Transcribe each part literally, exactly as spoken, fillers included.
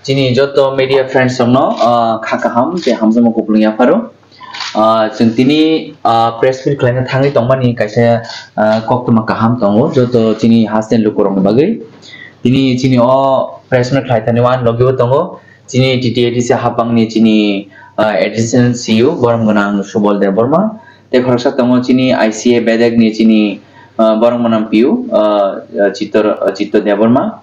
Chini joto media friends rokno, ah, kha kaham tei hamjakma kupulung yapharo. Ah, chwng tini, ah, press meet khlaina thangwi tongmani kaisa, ah, koktwma kaham tongo joto chini hasteni lukurokni bagwi. Tini chini o press meet khlai thani uan logi bo tongo. Chini T T A D C hapangni chini, ah, additional C E O borom gwnang Subal Debbarma. Tei khoroksa tongo chini I C A bedekni chini, ah, borom gwnang P U, ah, Chittor, Chittor Debbarma.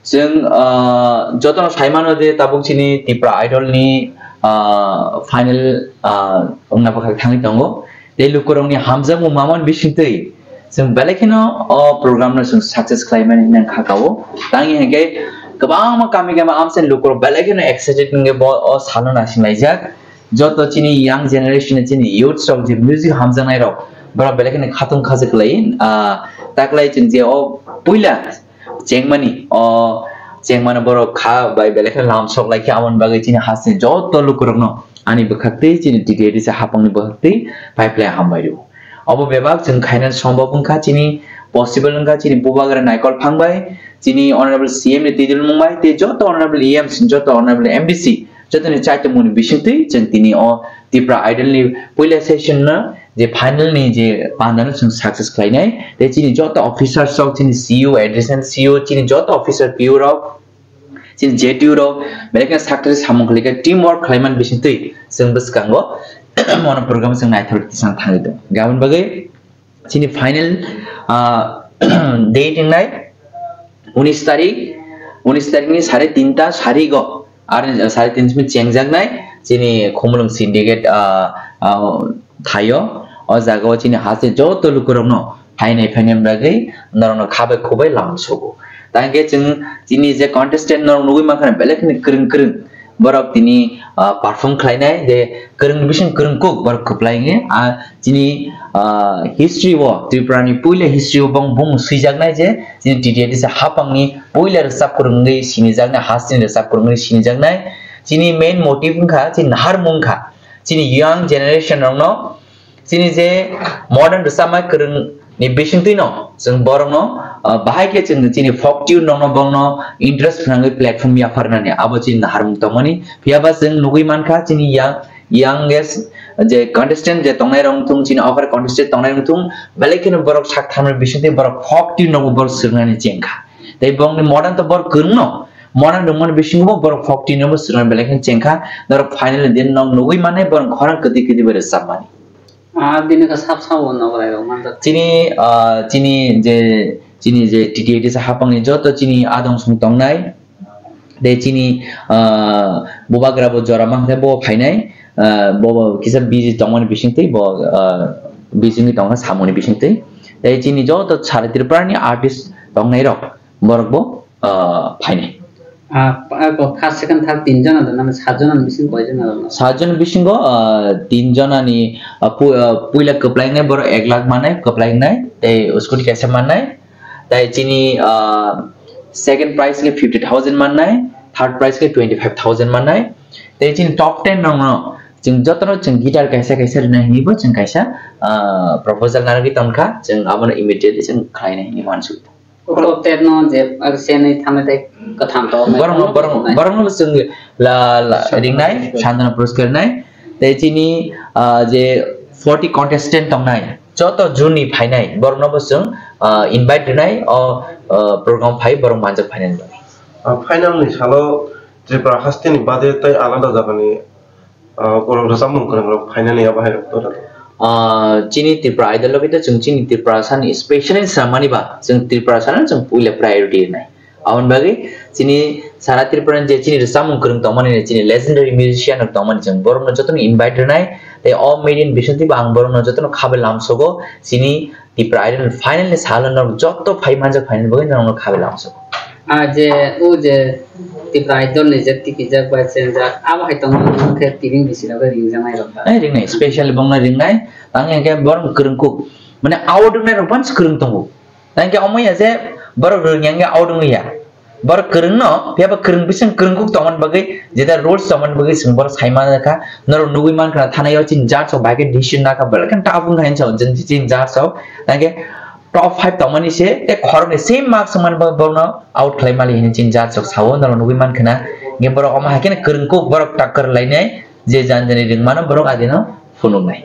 Chwng, ah, jotono sai mano je tabuk chini Tipra Idol ni, ah, final, ah, wngna bwkhak thangwi tongo. Tei lukurokni hamjakmung mamani bisingtwi chwng belai kheno o program no chwng success khlaimani hinwi kha kao. Tangwi hinkhe kwbangma kami kami amchaini lukurok belai kheno excited wngwi bo o salno naisinglaijak. Joto chini young generation, chini youths rok je music hamjaknai rok, borok belai kheno khatung khajak lai. Ah, taklai chwng je o puila chengmani, o chengmani borok kha bai belai kheno lamsok lai khe, aboni bagwi chini hasteni joto lukurokno ani bwkhaktwi, chini T T A D C hapangni bwkhaktwi pai phlai hambai rw. Obo bebak chwng khaina sombok wngkha, chini possible wngkha, chini bubagra naikol phang bai, chini honorable C M ni twi dulmung bai, tei joto honorable E M C, joto honorable M D C, jotoni chaitongmungni bisingtwi chwng tini o Tipra Idol ni puila session no je final ni je panda no chwng success khlainai, tei chini joto officers rok, chini C E O, additional C E O, chini joto officer P O rok, chini J T U rok, belai kheno sakthari samung khlai khe team work khlaiman bisingtwi chwng bwskango mono program chwng naithok tisang thangwi tongo. Gabon bagwi chini final, ah, date wngnai unis tarik, unis tarik ni sare tinta sarigo, ar sare tinta simi chengjaknai chini Khumulwng syndicate, ah, ah, thaio. O jaga o chini haste joto lukurokno phainai phainai bagwi norokno khabai khubai lam sugo. Tangkhe chwng chini je contestant norok nugwi mankha belai kheno kwrwng kwrwng. Borok tini, ah, perform khlainai je kwrwng bising kwrwng kuk borok kwplai wngya. Ah, chini, ah, history o, Tripura ni puila history o bong bung swijaknai je chini T T A D C hapangni puila rwchap kwrwng wngwi sinijaknai, hasteni rwchap kwrwng wngwi sinijaknai. Chini main motive wngkha, chini naharmung wngkha. Chini young generation rokno chini je modern rwchapma kwrwng ni bisingtwi no chwng borok no, ah, bahai khe chwng chini folk tune rok no borok no interest phnangwi platform yapharnani abo chini naharmung tongmani. Phiya ba chwng nugwi mankha chini young, youngest je contestant je tongnai rok wngthung, chini offer contestant tongnai rok wngthung, belai kheno borok sak thamni bisingtwi borok folk tune rok bo borok swrwngnani chengkha. Tei borokni modern to borok kwrwng no, modern rwngmani bisingo borok folk tune rok bo swrwngnani belai kheno chengkha. Norok final din nok nugwi mannai borok khorang kwtwi kwtwi bai rwchapmani. Ah, bini khe sab sabo nogorai rok manjak. Chini, ah, chini je, chini je T T A D C hapangni joto chini adong song tongnai. Tei chini, ah, bubagra bo jora mankhe bo phainai. Ah, bo, bo kisa busy tongmani bisingtwi, bo, ah, busy wngwi tongkha samungni bisingtwi. Tei chini joto sara Tripura ni artist tongnai rok. Borok bo, ah, phainai. Ah, pa-, ah, ko first, second, third tin jona da, nang sat jona ni bising koi jona da? Sat jona bisingo, ah, tin jona ni, ah, pu-, ah, puila kwplai wngnai borok ek lakh mannai, kwplai wngnai, tei scooty kaisa mannai, tei chini, ah, second prize khe fifty thousand mannai, third prize khe twenty five thousand mannai, tei chini top ten rok no chwng jotono chwng guitar kaisa kaisa rwna hinwi bo chwng kaisa, ah, proposal narwgwi tongkha, chwng abono immediately chwng khlaina hinwi uansukha. Ulo terno je, ah, senwi thangnai tei kwtham to. Borokno, borokno, borokno chwng la, la, ringnai, Santana Puroskar ringnai. Tei chini, ah, je forty contestant tongnai, joto juni phainai, borokno bo chwng, ah, invite rinai, o, ah, program phai borok manjak phainani bagwi. Ah, final ni salo Tripura hasteni bade tei alada jagani Ah, borok rwchapmung kwrwng rok phainani abo hai rok tora. Ah, chini Tripura Idol logi to chwng chini Tripura sani specially samani ba chwng Tripura sano chwng puila priority rwnai. Aboni bagwi chini sara Tripura ni je chini rwchapmung kwrwng tongmani, chini legendary musician rok tongmani, chwng borokno jotono invite rwnai. Tei o media ni bisingtwi bo ang borokno jotono khabai lamsogo chini Tripura Idol final ni salo norok joto phai manjak phainani bagwi norokno khabai lamsogo. Ah, je, o je Tipra Idol ni je tikijak bai chengjak, abo hai tongma khe tini bisi rok ringjaknai rok ba? Eh, ringnai, special bongno ringnai. Tang hinkhe borok kwrwng kuk. Mane out wngnai rok bans kwrwng tongo. Tang hinkhe omo ya je borok rwngya hinkhe out wngya. Borok kwrwng no, phiya ba kwrwng bising kwrwng kuk tongmani bagwi, jeta rules tongmani bagwi chwng borok sai man kha. Norok nugwi man kha, thana yo chini judge rok bai khe decision na kha, belai khe ta bung kha hinwi sao, chini judge rok. Tang hinkhe top five tongmani se, tei khoroknwi same marks wngmani bo-, borokno out khlai mali hinwi chini judge rok sao, norok nugwi mankha na. Hingke borok omo hai kheno kwrwngkuk borok takkar lainai, je jan jani rwngmano borok adino phunuknai.